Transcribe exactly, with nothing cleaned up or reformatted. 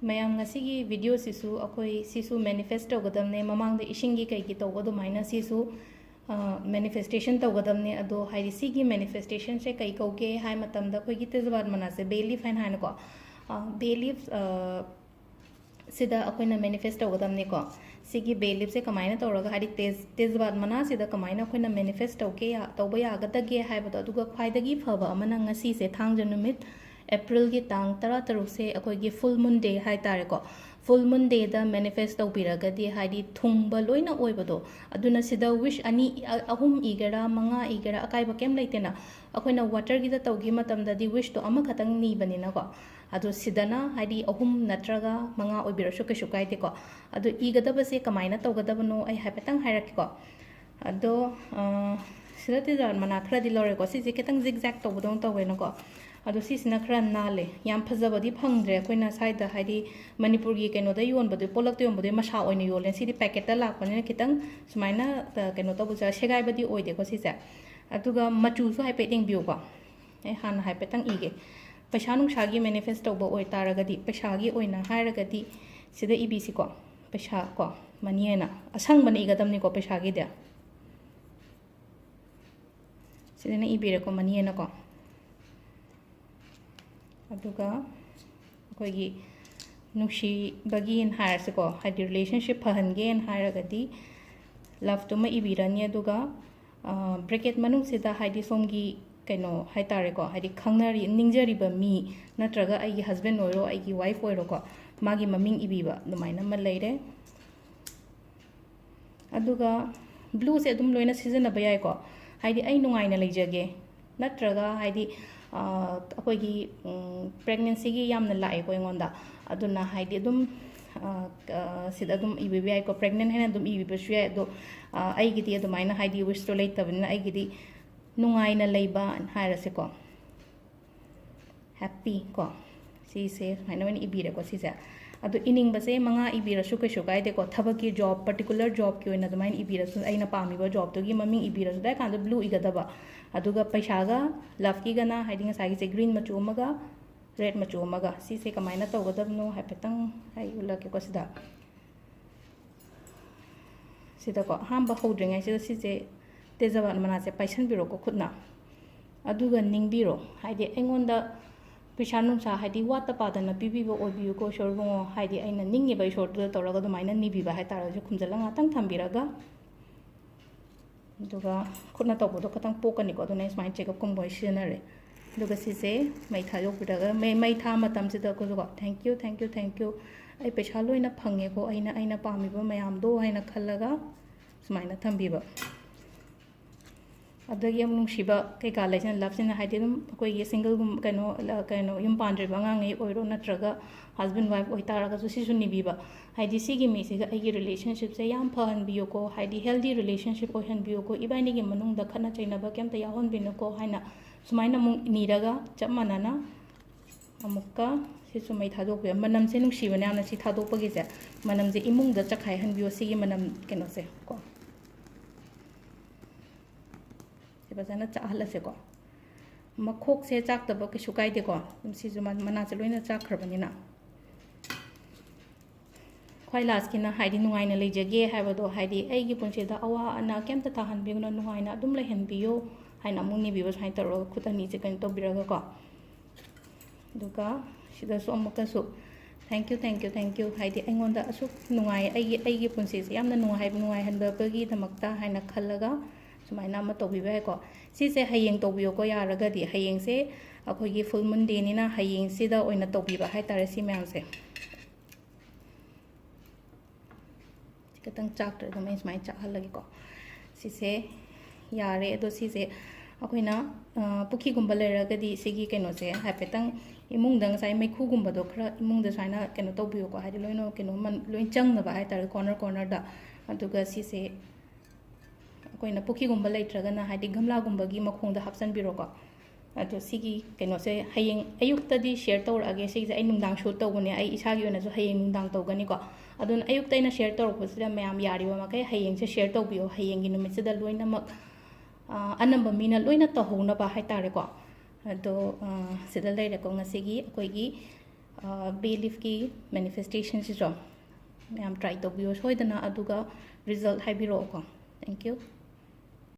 ꯃꯌꯥꯝ, ꯉꯁꯤꯒꯤ ꯚꯤꯗꯤꯑꯣꯁꯤꯁꯨ ꯑꯩꯈꯣꯏ ꯁꯤꯁꯨ ꯃꯦꯅꯤꯐꯦꯁ ꯇꯧꯒꯗꯕꯅꯦ, ꯃꯃꯥꯡꯗ ꯏꯁꯤꯡꯒꯤ ꯀꯩꯒꯤ ꯇꯧꯕ ꯑꯗꯨꯃꯥꯏꯅ ꯁꯤꯁꯨ ꯃꯦꯅꯤꯐꯦꯁꯇꯦꯁꯟ ꯇꯧꯒꯗꯕꯅꯦ꯫ ꯑꯗꯣ ꯍꯥꯏꯗꯤ ꯁꯤꯒꯤ ꯃꯦꯅꯤꯐꯦꯁꯇꯦꯁꯟꯁꯦ ꯀꯩ ꯀꯧꯒꯦ ꯍꯥꯏ ꯃꯇꯝꯗ, ꯑꯩꯈꯣꯏꯒꯤ ꯇꯦꯖꯕꯥꯠ ꯃꯅꯥꯁꯦ, ꯕꯦ ꯂꯤꯐ ꯍꯥꯏꯅ ꯍꯥꯏꯅꯀꯣ, ꯕꯦ ꯂꯤꯐ ꯁꯤꯗ ꯑꯩꯈꯣꯏꯅ ꯃꯦꯅꯤꯐꯦꯁ ꯇꯧꯒꯗꯕꯅꯤꯀꯣ꯫ ꯁꯤꯒꯤ ꯕꯦ ꯂꯤꯞꯁꯦ ꯀꯃꯥꯏꯅ ꯇꯧꯔꯒ, ꯍꯥꯏꯗꯤ ꯇꯦꯖ ꯇꯦꯖꯕꯥꯠ ꯃꯅꯥꯁꯤꯗ ꯀꯃꯥꯏꯅ ꯑꯩꯈꯣꯏꯅ ꯃꯦꯅꯤꯐꯦꯁ ꯇꯧꯒꯦ ꯌꯥ- ꯇꯧꯕ ꯌꯥꯒꯗꯒꯦ ꯍꯥꯏꯕꯗꯣ꯫ ꯑꯗꯨꯒ ꯈ꯭ꯋꯥꯏꯗꯒꯤ ꯐꯕ ꯑꯃꯅ ꯉꯁꯤꯁꯦ, ꯊꯥꯡꯖ ꯅꯨꯃꯤꯠ, ꯑꯦꯄ꯭ꯔꯤꯜꯒꯤ ꯇꯥꯡ ꯇꯔꯥ ꯇꯔꯨꯛꯁꯦ ꯑꯩꯈꯣꯏꯒꯤ ꯐꯨꯜ ꯃꯨꯟ ꯗꯦ ꯍꯥꯏ ꯇꯥꯔꯦꯀꯣ꯫ ꯐꯨꯜ ꯃꯨꯟ ꯗꯦꯗ ꯃꯦꯅꯤꯐꯦꯁ ꯇꯧꯕꯤꯔꯒꯗꯤ, ꯍꯥꯏꯗꯤ ꯊꯨꯡꯕ ꯂꯣꯏꯅ ꯑꯣꯏꯕꯗꯣ, ꯑꯗꯨꯅ ꯁꯤꯗ ꯋꯤꯁ ꯑꯅꯤ, ꯑ- ꯑꯍꯨꯝ ꯏꯒꯦꯔꯥ, ꯃꯉꯥ ꯏꯒꯦꯔꯥ, ꯑꯀꯥꯏꯕ ꯀꯩꯝ ꯂꯩꯇꯦꯅ꯫ ꯑꯩꯈꯣꯏꯅ ꯋꯥꯇꯔꯒꯤꯗ ꯇꯧꯈꯤ ꯃꯇꯝꯗꯗꯤ ꯋꯤꯁꯇꯣ ꯑꯃꯈꯛꯇꯪ ꯅꯤꯕꯅꯤꯅꯀꯣ꯫ ꯑꯗꯣ ꯁꯤꯗꯅ ꯍꯥꯏꯗꯤ ꯑꯍꯨꯝ ꯅꯠꯇ꯭ꯔꯒ ꯃꯉꯥ ꯑꯣꯏꯕꯤꯔꯁꯨ ꯀꯩꯁꯨ ꯀꯥꯏꯗꯦꯀꯣ꯫ ꯑꯗꯣ ꯏꯒꯗꯕꯁꯦ ꯀꯃꯥꯏꯅ ꯇꯧꯒꯗꯕꯅꯣ ꯑꯩ ꯍꯥꯏꯐꯦꯠꯇꯪ ꯍꯥꯏꯔꯛꯀꯦꯀꯣ꯫ ꯑꯗꯣ, ꯑ, ꯁꯤꯗ ꯇꯦꯖꯕꯥꯠ ꯃꯅꯥ ꯈꯔꯗꯤ ꯂꯧꯔꯦꯀꯣ꯫ ꯁꯤꯁꯦ ꯈꯤꯇꯪ ꯖꯤꯛ ꯖꯥꯛ ꯇꯧꯕꯗꯧꯅ ꯇꯧꯋꯦꯅꯀꯣ꯫ ꯑꯗꯣ ꯁꯤꯁꯤꯅ ꯈꯔ ꯅꯥꯜꯂꯦ꯫ ꯌꯥꯝ ꯐꯖꯕꯗꯤ ꯐꯪꯗ꯭ꯔꯦ ꯑꯩꯈꯣꯏꯅ ꯁ꯭ꯋꯥꯏꯗ, ꯍꯥꯏꯗꯤ ꯃꯅꯤꯄꯨꯔꯒꯤ ꯀꯩꯅꯣꯗ ꯌꯣꯟꯕꯗꯣ, ꯄꯣꯠꯂꯛꯇ ꯌꯣꯟꯕꯗꯣ ꯃꯁꯥ ꯑꯣꯏꯅ ꯌꯣꯜꯂꯦ꯫ ꯁꯤꯗꯤ ꯄꯦꯀꯦꯠꯇ ꯂꯥꯛꯄꯅꯤꯅ ꯈꯤꯇꯪ ꯁꯨꯃꯥꯏꯅ, ꯑ, ꯀꯩꯅꯣ ꯇꯧꯕꯁꯦ, ꯁꯦꯒꯥꯏꯕꯗꯤ ꯑꯣꯏꯗꯦꯀꯣ ꯁꯤꯁꯦ꯫ ꯑꯗꯨꯒ ꯃꯆꯨꯁꯨ ꯍꯥꯏꯐꯦꯠ ꯌꯦꯡꯕꯤꯌꯨꯀꯣ꯫ ꯑꯩ ꯍꯥꯟꯅ ꯍꯥꯏꯐꯦꯠꯇꯪ ꯏꯒꯦ꯫ ꯄꯩꯁꯥ ꯅꯨꯡꯁꯥꯒꯤ ꯃꯦꯅꯤꯐꯦꯁ ꯇꯧꯕ ꯑꯣꯏꯇꯥꯔꯒꯗꯤ, ꯄꯩꯁꯥꯒꯤ ꯑꯣꯏꯅ ꯍꯥꯏꯔꯒꯗꯤ ꯁꯤꯗ ꯏꯕꯤꯁꯤꯀꯣ꯫ ꯄꯩꯁꯥ ꯀꯣ, ꯃꯅꯤ ꯍꯥꯏꯅ ꯑꯁꯪꯕꯅ ꯏꯒꯗꯕꯅꯤꯀꯣ ꯄꯩꯁꯥꯒꯤꯗꯤ꯫ ꯁꯤꯗꯅ ꯏꯕꯤꯔꯦꯀꯣ, ꯃꯅꯤ ꯍꯥꯏꯅꯀꯣ꯫ ꯑꯗꯨꯒ ꯑꯩꯈꯣꯏꯒꯤ ꯅꯨꯡꯁꯤꯕꯒꯤꯅ ꯍꯥꯏꯔꯁꯤꯀꯣ, ꯍꯥꯏꯗꯤ ꯔꯤꯂꯦꯁꯟꯁꯤꯞ ꯐꯍꯟꯒꯦꯅ ꯍꯥꯏꯔꯒꯗꯤ ꯂꯞꯇꯨꯃ ꯏꯕꯤꯔꯅꯤ꯫ ꯑꯗꯨꯒ ꯕ꯭ꯔꯦꯀꯦꯠ ꯃꯅꯨꯡꯁꯤꯗ, ꯍꯥꯏꯗꯤ ꯁꯣꯝꯒꯤ ꯀꯩꯅꯣ ꯍꯥꯏ ꯇꯥꯔꯦꯀꯣ, ꯍꯥꯏꯗꯤ ꯈꯪꯅꯔꯤ, ꯅꯤꯡꯖꯔꯤꯕ ꯃꯤ, ꯅꯠꯇ꯭ꯔꯒ ꯑꯩꯒꯤ ꯍꯁꯕꯦꯟ ꯑꯣꯏꯔꯣ, ꯑꯩꯒꯤ ꯋꯥꯏꯐ ꯑꯣꯏꯔꯣꯀꯣ, ꯃꯥꯒꯤ ꯃꯃꯤꯡ ꯏꯕꯤꯕ ꯑꯗꯨꯃꯥꯏꯅ ꯑꯃ ꯂꯩꯔꯦ꯫ ꯑꯗꯨꯒ ꯕ꯭ꯂꯨꯁꯦ ꯑꯗꯨꯝ ꯂꯣꯏꯅ ꯁꯤꯖꯤꯟꯅꯕ ꯌꯥꯏꯀꯣ꯫ ꯍꯥꯏꯗꯤ ꯑꯩ ꯅꯨꯡꯉꯥꯏꯅ ꯂꯩꯖꯒꯦ, ꯅꯠꯇ꯭ꯔꯒ ꯍꯥꯏꯗꯤ, ꯑ, ꯑꯩꯈꯣꯏꯒꯤ, ꯎꯝ, ꯄ꯭ꯔꯦꯒꯅꯦꯟꯁꯤꯒꯤ ꯌꯥꯝꯅ ꯂꯥꯛꯑꯦꯀꯣ ꯑꯩꯉꯣꯟꯗ꯫ ꯑꯗꯨꯅ ꯍꯥꯏꯗꯤ ꯑꯗꯨꯝ, ꯑ, ꯑ, ꯁꯤꯗ ꯑꯗꯨꯝ ꯏꯕꯤꯕ ꯌꯥꯏꯀꯣ, ꯄ꯭ꯔꯦꯒꯅꯦꯟ ꯍꯥꯏꯅ ꯑꯗꯨꯝ ꯏꯕꯤꯕꯁꯨ ꯌꯥꯏ꯫ ꯑꯗꯣ, ꯑ, ꯑꯩꯒꯤꯗꯤ ꯑꯗꯨꯃꯥꯏꯅ ꯍꯥꯏꯗꯤ ꯋꯤꯁꯇꯣ ꯂꯩꯇꯕꯅꯤꯅ ꯑꯩꯒꯤꯗꯤ ꯅꯨꯡꯉꯥꯏꯅ ꯂꯩꯕ ꯍꯥꯏꯔꯁꯤꯀꯣ꯫ ꯍꯦꯞꯄꯤ ꯀꯣ꯫ ꯁꯤꯁꯦ ꯁꯨꯃꯥꯏꯅ ꯑꯣꯏꯅ ꯏꯕꯤꯔꯦꯀꯣ ꯁꯤꯁꯦ꯫ ꯑꯗꯣ ꯏꯅꯤꯡꯕꯁꯦ ꯃꯉꯥ ꯏꯕꯤꯔꯁꯨ ꯀꯩꯁꯨ ꯀꯥꯏꯗꯦꯀꯣ꯫ ꯊꯕꯛꯀꯤ ꯖꯣꯕ, ꯄꯔꯇꯤꯀꯨꯂꯔ ꯖꯣꯕꯀꯤ ꯑꯣꯏꯅ ꯑꯗꯨꯃꯥꯏꯅ ꯏꯕꯤꯔꯁꯨ, ꯑꯩꯅ ꯄꯥꯝꯃꯤꯕ ꯖꯣꯕꯇꯨꯒꯤ ꯃꯃꯤꯡ ꯏꯕꯤꯔꯁꯨ, ꯑꯗꯨ ꯀꯥꯟꯗ ꯕ꯭ꯂꯨ ꯏꯒꯗꯕ꯫ ꯑꯗꯨꯒ ꯄꯩꯁꯥꯒ ꯂꯞꯀꯤꯒꯅ, ꯍꯥꯏꯗꯤ ꯉꯁꯥꯏꯒꯤꯁꯦ ꯒ꯭ꯔꯤꯟ ꯃꯆꯨ ꯑꯃꯒ ꯔꯦꯗ ꯃꯆꯨ ꯑꯃꯒ꯫ ꯁꯤꯁꯦ ꯀꯃꯥꯏꯅ ꯇꯧꯒꯗꯕꯅꯣ ꯍꯥꯏꯐꯦꯠꯇꯪ ꯑꯩ ꯎꯠꯂꯛꯀꯦꯀꯣ꯫ ꯁꯤꯗ, ꯁꯤꯗꯀꯣ, ꯑꯍꯥꯟꯕ ꯍꯧꯗ꯭ꯔꯤꯉꯩꯁꯤꯗ ꯁꯤꯁꯦ ꯇꯦꯖꯄꯥꯠ ꯃꯅꯥꯁꯦ ꯄꯥꯏꯁꯟꯕꯤꯔꯣꯀꯣ ꯈꯨꯠꯅ, ꯑꯗꯨꯒ ꯅꯤꯡꯕꯤꯔꯣ꯫ ꯍꯥꯏꯗꯤ ꯑꯩꯉꯣꯟꯗ ꯄꯩꯁꯥ ꯅꯨꯡꯁꯥ, ꯍꯥꯏꯗꯤ ꯋꯥꯠꯇ ꯄꯥꯗꯅ ꯄꯤꯕꯤꯕ ꯑꯣꯏꯕꯤꯌꯨꯀꯣ ꯏꯁꯣꯔ ꯏꯕꯨꯡꯉꯣ꯫ ꯍꯥꯏꯗꯤ ꯑꯩꯅ ꯅꯤꯡꯉꯤꯕ ꯏꯁꯣꯔꯗꯨꯗ ꯇꯧꯔꯒ ꯑꯗꯨꯃꯥꯏꯅ ꯅꯤꯕꯤꯕ ꯍꯥꯏꯇꯥꯔꯦ꯫ ꯍꯧꯖꯤꯛ ꯈꯨꯝꯖꯤꯜꯂꯒ ꯉꯥꯛꯇꯪ ꯊꯝꯕꯤꯔꯒ, ꯑꯗꯨꯒ ꯈꯨꯠꯅ ꯇꯧꯕꯗꯣ ꯈꯇꯪ ꯄꯣꯛꯀꯅꯤꯀꯣ꯫ ꯑꯗꯨꯅ ꯑꯩ ꯁꯨꯃꯥꯏꯅ ꯆꯦꯒꯞꯀꯨꯝꯕ ꯑꯣꯏꯅ ꯁꯤꯖꯤꯟꯅꯔꯦ꯫ ꯑꯗꯨꯒ ꯁꯤꯁꯦ ꯃꯩ ꯊꯥꯗꯣꯛꯄꯤꯔꯒ, ꯃꯩ, ꯃꯩ ꯊꯥ ꯃꯇꯝꯁꯤꯗꯀꯣ, "Thank you, thank you, thank you, ꯑꯩ ꯄꯩꯁꯥ ꯂꯣꯏꯅ ꯐꯪꯉꯦꯀꯣ, ꯑꯩꯅ, ꯑꯩꯅ ꯄꯥꯝꯃꯤꯕ ꯃꯌꯥꯝꯗꯣ" ꯍꯥꯏꯅ ꯈꯜꯂꯒ ꯁꯨꯃꯥꯏꯅ ꯊꯝꯕꯤꯕ꯫ ꯑꯗꯒꯤ ꯑꯃꯨꯛ ꯅꯨꯡꯁꯤꯕ ꯀꯩꯀꯥ ꯂꯩꯁꯤꯅ, ꯂꯞꯁꯤꯅ, ꯍꯥꯏꯗꯤ ꯑꯗꯨꯝ ꯑꯩꯈꯣꯏꯒꯤ ꯁꯤꯡꯒꯜꯒꯨꯝ-, ꯀꯩꯅꯣ, ꯀꯩꯅꯣ, ꯌꯨꯝ ꯄꯥꯟꯗ꯭ꯔꯤꯕ ꯑꯉꯥꯡꯉꯩ ꯑꯣꯏꯔꯣ, ꯅꯠꯇ꯭ꯔꯒ ꯍꯁꯕꯦꯟ ꯋꯥꯏꯐ ꯑꯣꯏꯇꯥꯔꯒꯁꯨ, ꯁꯤꯁꯨ ꯅꯤꯕꯤꯕ꯫ ꯍꯥꯏꯗꯤ ꯁꯤꯒꯤ ꯃꯤꯁꯤꯒ ꯑꯩꯒꯤ ꯔꯤꯂꯦꯁꯟꯁꯤꯞꯁꯦ ꯌꯥꯝ ꯐꯍꯟꯕꯤꯌꯨꯀꯣ, ꯍꯥꯏꯗꯤ ꯍꯦꯜꯗꯤ ꯔꯤꯂꯦꯁꯟꯁꯤꯞ ꯑꯣꯏꯍꯟꯕꯤꯌꯨꯀꯣ, ꯏꯕꯥꯅꯤꯒꯤ ꯃꯅꯨꯡꯗ ꯈꯠꯅ ꯆꯩꯅꯕ ꯀꯩꯝꯇ ꯌꯥꯎꯍꯟꯕꯤꯅꯨꯀꯣ ꯍꯥꯏꯅ ꯁꯨꯃꯥꯏꯅ ꯑꯃꯨꯛ ꯅꯤꯔꯒ, ꯆꯞ ꯃꯥꯟꯅꯅ ꯑꯃꯨꯛꯀ ꯁꯤꯁꯨ ꯃꯩ ꯊꯥꯗꯣꯛꯄꯤꯌꯨ꯫ ꯃꯅꯝꯁꯦ ꯅꯨꯡꯁꯤꯕꯅꯦ ꯌꯥꯝꯅ ꯁꯤ ꯊꯥꯗꯣꯛꯄꯒꯤꯁꯦ꯫ ꯃꯅꯝꯁꯦ ꯏꯃꯨꯡꯗ ꯆꯈꯥꯏꯍꯟꯕꯤꯌꯣ, ꯁꯤꯒꯤ ꯃꯅꯝ ꯀꯩꯅꯣꯁꯦ ꯀꯣ꯫ ꯁꯤ ꯐꯖꯅ ꯆꯥꯛꯍꯜꯂꯁꯦꯀꯣ꯫ ꯃꯈꯣꯛꯁꯦ ꯆꯥꯛꯇꯕ ꯀꯩꯁꯨ ꯀꯥꯏꯗꯦꯀꯣ, ꯑꯗꯨꯝ ꯁꯤꯁꯨ ꯃ-, ꯃꯅꯥꯁꯦ ꯂꯣꯏꯅ ꯆꯥꯛꯈ꯭ꯔꯕꯅꯤꯅ꯫ ꯈ꯭ꯋꯥꯏ ꯂꯥꯁꯀꯤꯅ ꯍꯥꯏꯗꯤ ꯅꯨꯡꯉꯥꯏꯅ ꯂꯩꯖꯒꯦ ꯍꯥꯏꯕꯗꯣ, ꯍꯥꯏꯗꯤ "ꯑꯩꯒꯤ ꯄꯨꯟꯁꯤꯗ ꯑꯋꯥ ꯑꯅꯥ ꯀꯩꯝꯇ ꯇꯥꯍꯟꯕꯤꯒꯅꯨ, ꯅꯨꯡꯉꯥꯏꯅ ꯑꯗꯨꯝ ꯂꯩꯍꯟꯕꯤꯌꯨ" ꯍꯥꯏꯅ ꯑꯃꯨꯛ ꯅꯤꯕꯤꯕ, ꯁꯨꯃꯥꯏꯅ ꯇꯧꯔꯒ ꯈꯨꯠ ꯑꯅꯤꯁꯦ ꯀꯩꯅꯣ ꯇꯧꯕꯤꯔꯒꯀꯣ꯫ ꯑꯗꯨꯒ ꯁꯤꯗꯁꯨ ꯑꯃꯨꯛꯀꯁꯨ "Thank you, thank you, thank you", ꯍꯥꯏꯗꯤ ꯑꯩꯉꯣꯟꯗ ꯑꯁꯨꯛ ꯅꯨꯡꯉꯥꯏ, ꯑꯩꯒꯤ, ꯑꯩꯒꯤ ꯄꯨꯟꯁꯤꯁꯦ ꯌꯥꯝꯅ ꯅꯨꯡꯉꯥꯏ-, ꯅꯨꯡꯉꯥꯏꯍꯟꯕꯒꯤꯗꯃꯛꯇ ꯍꯥꯏꯅ ꯈꯜꯂꯒ ꯁꯨꯃꯥꯏꯅ ꯑꯃ ꯇꯧꯕꯤꯕ ꯌꯥꯏꯀꯣ꯫ ꯁꯤꯁꯦ ꯍꯌꯦꯡ ꯇꯧꯕꯤꯌꯣꯀꯣ, ꯌꯥꯔꯒꯗꯤ꯫ ꯍꯌꯦꯡꯁꯦ ꯑꯩꯈꯣꯏꯒꯤ ꯐꯨꯜ ꯃꯨꯟ ꯗꯦꯅꯤꯅ ꯍꯌꯦꯡꯁꯤꯗ ꯑꯣꯏꯅ ꯇꯧꯕꯤꯕ ꯍꯥꯏꯇꯥꯔꯦ ꯁꯤ ꯃꯌꯥꯝꯁꯦ꯫ ꯁꯤ ꯈꯤꯇꯪ ꯆꯥꯛꯇ꯭ꯔꯦ, ꯑꯗꯨꯝ ꯑꯩ ꯁꯨꯃꯥꯏꯅ ꯆꯥꯛꯍꯜꯂꯒꯦꯀꯣ꯫ ꯁꯤꯁꯦ ꯌꯥꯔꯦ꯫ ꯑꯗꯣ ꯁꯤꯁꯦ ꯑꯩꯈꯣꯏꯅ, ꯑ, ꯄꯨꯈ꯭ꯔꯤꯒꯨꯝꯕ ꯂꯩꯔꯒꯗꯤ ꯁꯤꯒꯤ ꯀꯩꯅꯣꯁꯦ ꯍꯥꯏꯐꯦꯠꯇꯪ ꯏꯃꯨꯡꯗ ꯉꯁꯥꯏ ꯃꯩꯈꯨꯒꯨꯝꯕꯗꯣ ꯈꯔ ꯏꯃꯨꯡꯗ ꯁꯨꯃꯥꯏꯅ ꯀꯩꯅꯣ ꯇꯧꯕꯤꯌꯨꯀꯣ, ꯍꯥꯏꯗꯤ ꯂꯣꯏꯅ ꯀꯩꯅꯣ ꯃꯟ-, ꯂꯣꯏ ꯆꯪꯅꯕ ꯍꯥꯏꯇꯥꯔꯦ, ꯀꯣꯔꯅꯔ ꯀꯣꯔꯅꯔꯗ꯫ ꯑꯗꯨꯒ ꯁꯤꯁꯦ ꯑꯩꯈꯣꯏꯅ ꯄꯨꯈ꯭ꯔꯤꯒꯨꯝꯕ ꯂꯩꯇ꯭ꯔꯒꯅ ꯍꯥꯏꯗꯤ ꯒꯝꯂꯥꯒꯨꯝꯕꯒꯤ ꯃꯈꯣꯡꯗ ꯍꯥꯞꯆꯤꯟꯕꯤꯔꯣꯀꯣ꯫ ꯑꯗꯣ ꯁꯤꯒꯤ ꯀꯩꯅꯣꯁꯦ ꯍꯌꯦꯡ ꯑꯌꯨꯛꯇꯗꯤ ꯁꯤꯌꯔ ꯇꯧꯔꯛꯑꯒꯦ꯫ ꯁꯤꯁꯦ ꯑꯩ ꯅꯨꯡꯗꯥꯡ ꯁꯨꯠ ꯇꯧꯕꯅꯦ, ꯑꯩ ꯏꯁꯥꯒꯤ ꯑꯣꯏꯅꯁꯨ ꯍꯌꯦꯡ ꯅꯨꯡꯗꯥꯡ ꯇꯧꯒꯅꯤꯀꯣ꯫ ꯑꯗꯨꯅ ꯑꯌꯨꯛꯇ ꯑꯩꯅ ꯁꯤꯌꯔ ꯇꯧꯔꯛꯄꯁꯤꯗ ꯃꯌꯥꯝ ꯌꯥꯔꯤꯕ ꯃꯈꯩ ꯍꯌꯦꯡꯁꯦ ꯁꯤꯌꯔ ꯇꯧꯕꯤꯌꯣ꯫ ꯍꯌꯦꯡꯒꯤ ꯅꯨꯃꯤꯠꯁꯤꯗ ꯂꯣꯏꯅꯃꯛ, ꯑ, ꯑꯅꯝꯕ ꯃꯤꯅ ꯂꯣꯏꯅ ꯇꯧꯍꯧꯅꯕ ꯍꯥꯏꯇꯥꯔꯦꯀꯣ꯫ ꯑꯗꯣ ꯁꯤꯗ ꯂꯩꯔꯦꯀꯣ ꯉꯁꯤꯒꯤ ꯑꯩꯈꯣꯏꯒꯤ ꯕꯦ ꯂꯤꯐꯀꯤ ꯃꯦꯅꯤꯐꯦꯁꯇꯦꯁꯟꯁꯤꯁꯨ꯫ ꯃꯌꯥꯝ ꯇ꯭ꯔꯥꯏ ꯇꯧꯕꯤꯌꯣ ꯁꯣꯏꯗꯅ, ꯑꯗꯨꯒ ꯔꯤꯖꯜꯠ ꯍꯥꯏꯕꯤꯔꯛꯑꯣꯀꯣ꯫ Thank you.